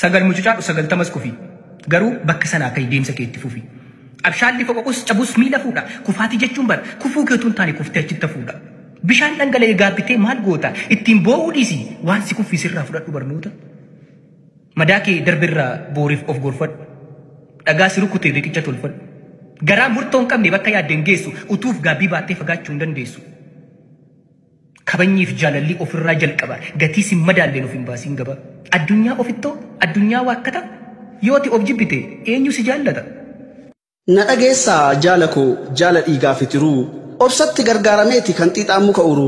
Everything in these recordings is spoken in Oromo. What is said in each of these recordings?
9 mucucaadhu 90 kufi. Garuu bakka sanaa ka'ii deemsa kee itti fufi. Abshaalli foqoqus cabus miila fuudha. Kufaatii jechuun bara kufuu keetu hin taane kuftee achitti hafuudha. Bishaan dhangala'ee gaabbitee maal goota? Ittiin boo'uu dhiisi waan si kuffisirraa fudhadhu barnoota. Madaa kee darbirraa booriif of gorfadhu. Dhagaa si rukutee riqicha tolfadhu. Garaa murtoo hin qabne bakka yaadde hin geessu. Utuuf gaabbii baattee fagaachuu hin dandeessu. Kabajniif jaalalli ofirraa jalqaba. Gatii si madaalleen of hin baasiin gaba. Addunyaa ofittoo, addunyaa waakkata. Yoo ati of jibbite eenyu si jaallata? Na dhageessaa jaala koo jaala dhiigaa fi tiruu. Obsatti gargaarameeti kan xiixaan muka uru.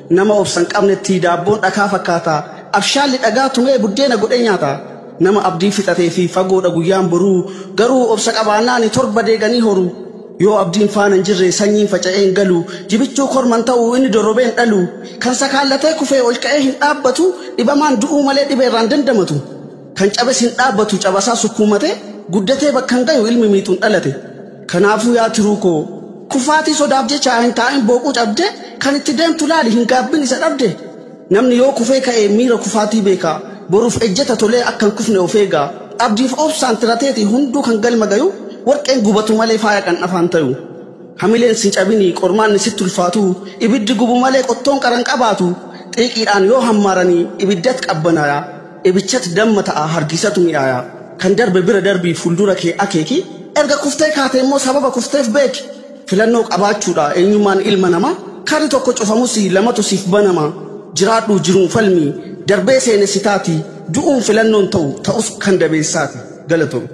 Nama obsa hin qabnetti daabboon dhakaa fakkaata. Abshaalli dhagaa tumee buddeena godhee nyaata. Nama abdii fixatee fi fagoodha guyyaan boruu. Garuu obsa qabaannaani 7 deeganii horu. Yoo abdiin faana hin jirre sanyiin faca'ee hin galu. Jibichuu korman ta'u inni dorrobee hin dhalu. Kan sakaallatee kufee ol ka'ee hin dhaabbatu. Dhibamaan du'uu malee dhibeerraan dandamatu. Kan cabes hin dhaabbatu cabasaa sukkuumatee guddatee bakka hin gayu ilmi miixuun dhalate. Kanaafuu yaa tiruu koo kufaatii sodaaf jecha hin taa'in booquu cabde kan itti deemtu laali hin gaabbin isa dhabde. Namni yoo kufee ka'e miira kufaatii beeka. Boruuf ejjeta tolee akka hin kufne of eega. Abdiif obsaan tirateeti hunduu kan galma gayu warqeen gubatu malee faaya kan afaan tayu. Hamileen sin cabini qormaanni sitti ulfaatu ibiddi gubu malee qottoon qaran qabaatu. Xiiqiidhaan yoo hammaaranii ibiddat qabbanaaya. Ibichat damma ta'a hargisatu mi'aaya. Kan darbe bira darbii fuuldura kee akeeki. Erga kuftee kaate immoo sababa kufteef beeki. Filannoo qabaachuudha eenyummaan ilma namaa. Karri tokko cufamus lamatu siif banama. Jiraadhu jiruun falmi darbee seene sitaati. Du'uun filannoon ta'u ta'us kan dabeessaati. Galatoom.